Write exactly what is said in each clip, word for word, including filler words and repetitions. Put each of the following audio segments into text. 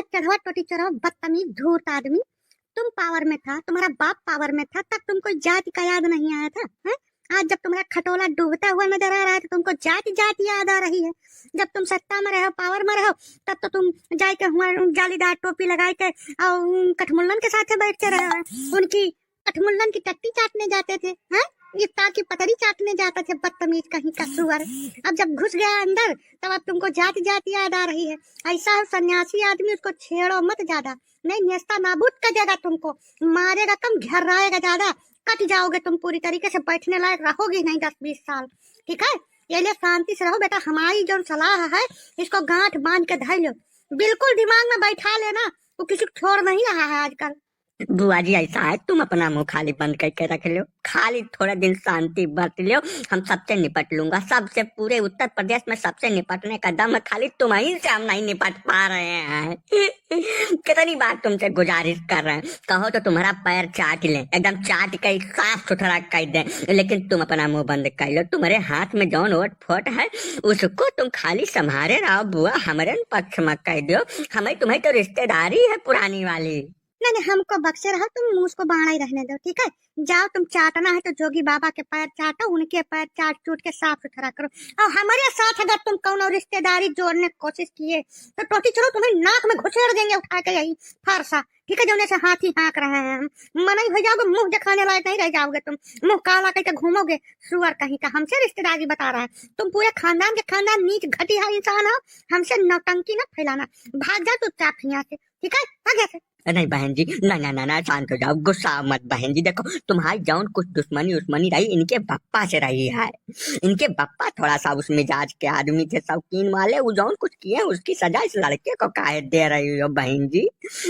चढ़वा टोटी चोरवा, बदतमीज, धूर्त आदमी। तुम पावर में था, तुम्हारा बाप पावर में था, तब तुमको जाति का याद नहीं आया था, हैं? आज जब तुम्हारा खटोला डूबता हुआ नजर आ रहा है तो तुमको जाति, जाति याद आ रही है। जब तुम सत्ता में रहे हो, पावर में रहे हो, तब तो तुम जाए के हुआ जालीदार टोपी लगाए के और उन कठमुल्लन के साथ बैठ के रहे हो, उनकी कठमुल्लन की टट्टी चाटने जाते थे, हैं? इफ्तार की पतरी चाटने जाते थे, बदतमीज कहीं का सुअर। अब जब घुस गया अंदर, तब अब तुमको जाति, जाति याद आ रही है। ऐसा है सन्यासी आदमी, उसको छेड़ो मत ज्यादा, नहीं नेस्ता नाबूद कर देगा तुमको, मारेगा कम, घर्राएगा ज्यादा, कट जाओगे तुम पूरी तरीके से, बैठने लायक रहोगे नहीं दस बीस साल, ठीक है? ये लिए शांति से रहो बेटा, हमारी जो सलाह है इसको गांठ बांध के धर लो, बिल्कुल दिमाग में बैठा लेना, वो किसी को छोड़ नहीं रहा है आजकल। बुआ जी, ऐसा है, तुम अपना मुंह खाली बंद करके रख लो, खाली थोड़ा दिन शांति बरत लो, हम सबसे निपट लूंगा, सबसे, पूरे उत्तर प्रदेश में सबसे निपटने का दम है, खाली तुम्हीं से हम नहीं निपट पा रहे हैं। कितनी बार तुमसे गुजारिश कर रहे हैं, कहो तो तुम्हारा पैर चाट लें, एकदम चाट के साफ सुथरा कर दें, लेकिन तुम अपना मुंह बंद कर लो। तुम्हारे हाथ में जौन ओट फोट है, उसको तुम खाली संभारे रहो बुआ, हमरे न पक्ष में कर दो, हमें तुम्हें तो रिश्तेदारी है पुरानी वाली। नहीं, नहीं, हमको बक्से रहो तुम, मुंह उसको बाणा ही रहने दो, ठीक है? जाओ, तुम चाटना है तो जोगी बाबा के पैर चाटो, उनके पैर चाट चूट के साफ सुथरा करो। और हमारे साथ अगर तुम कौनो रिश्तेदारी जोड़ने की कोशिश किए तो टोटी चोरवा तुम्हें नाक में घुसेड़ देंगे उठा के यही फरसा, ठीक है? जौने से हाथी हाँक रहे हैं हम, मनई हो जाओगे, मुंह दिखाने लायक नहीं रह जाओगे तुम, मुंह काला करके घूमोगे, सुअर कहीं का। हमसे रिश्तेदारी बता रहा है, तुम पूरे खानदान के खानदान नीच घटिया इंसान हो, हमसे नौटंकी ना फैलाना, भाग जाओ चुपचाप यहाँ से, ठीक है? भाग यहाँ से। नहीं बहन जी, ना, ना, ना, ना, शांत हो जाओ, गुस्सा मत बहन जी। देखो, तुम्हारी जौन कुछ दुश्मनी उश्मनी रही, इनके बप्पा से रही है। इनके बप्पा थोड़ा सा उस मिजाज के आदमी थे, शौकीन वाले। वो जौन कुछ किए, उसकी सजा इस लड़के को काहे दे रही हो बहन जी?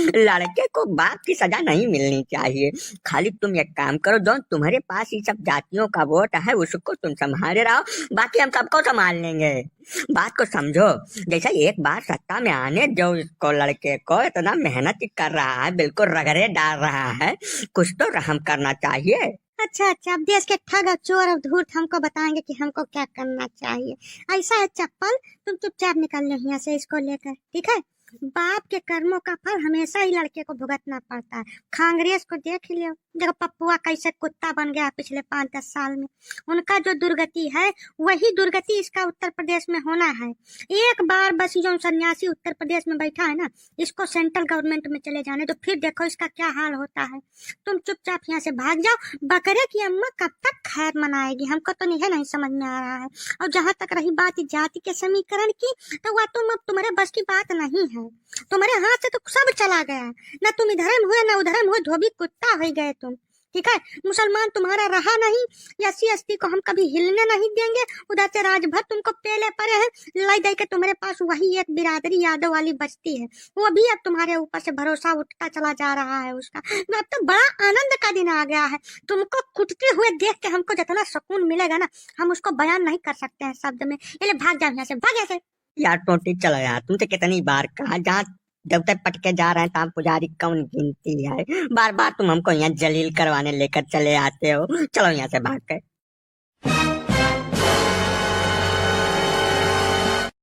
लड़के को बाप की सजा नहीं मिलनी चाहिए। खाली तुम एक काम करो, जौन तुम्हारे पास ये सब जातियों का वोट है, उसको तुम संभाले रहो, बाकी हम सबको संभाल लेंगे। बात को समझो, जैसे एक बार सत्ता में आने दो इसको, लड़के को, इतना मेहनत कर रहा है, बिल्कुल रगड़े डाल रहा है, कुछ तो रहम करना चाहिए। अच्छा, अच्छा, अब देश के ठग और चोर और धूर्त हमको बताएंगे कि हमको क्या करना चाहिए। ऐसा है चप्पल, तुम चुपचाप निकल लो यहाँ से इसको लेकर, ठीक है? बाप के कर्मों का फल हमेशा ही लड़के को भुगतना पड़ता है। कांग्रेस को देख लियो, देखो पप्पुआ कैसे कुत्ता बन गया पिछले पाँच दस साल में। उनका जो दुर्गति है, वही दुर्गति इसका उत्तर प्रदेश में होना है। एक बार बस ये जो सन्यासी उत्तर प्रदेश में बैठा है ना, इसको सेंट्रल गवर्नमेंट में चले जाने दो, फिर देखो इसका क्या हाल होता है। तुम चुपचाप यहाँ से भाग जाओ। बकरे की अम्मा कब तक खैर मनाएगी, हमको तो यह नहीं समझ में आ रहा है। और जहाँ तक रही बात जाति के समीकरण की, तो वह तुम, अब तुम्हारे बस की बात नहीं है, तुम्हारे हाथ से तो सब चला गया। ना तुम इधर में हुए, ना उधर में हुए, धोबी कुत्ता हो गए तुम, ठीक है? मुसलमान तुम्हारा रहा नहीं, एससी एसटी को हम कभी हिलने नहीं देंगे। उधर से राजभर तुमको पेले पड़े हैं, लाई दे के तुम्हारे पास वही एक बिरादरी यादव वाली बचती है, वो भी अब तुम्हारे ऊपर से भरोसा उठता चला जा रहा है उसका। अब तो बड़ा आनंद का दिन आ गया है, तुमको कुटते हुए देख के हमको जितना सुकून मिलेगा ना, हम उसको बयान नहीं कर सकते हैं शब्द में। ये ले, भाग जाओ यहाँ से, भाग यहाँ से। यार टोटी, चलो यार, तुमसे कितनी बार कहा, जहाँ देवता पटके जा रहे हैं, तहाँ पुजारी कौन गिनती है? बार बार तुम हमको यहाँ जलील करवाने लेकर चले आते हो। चलो यहाँ से भाग के।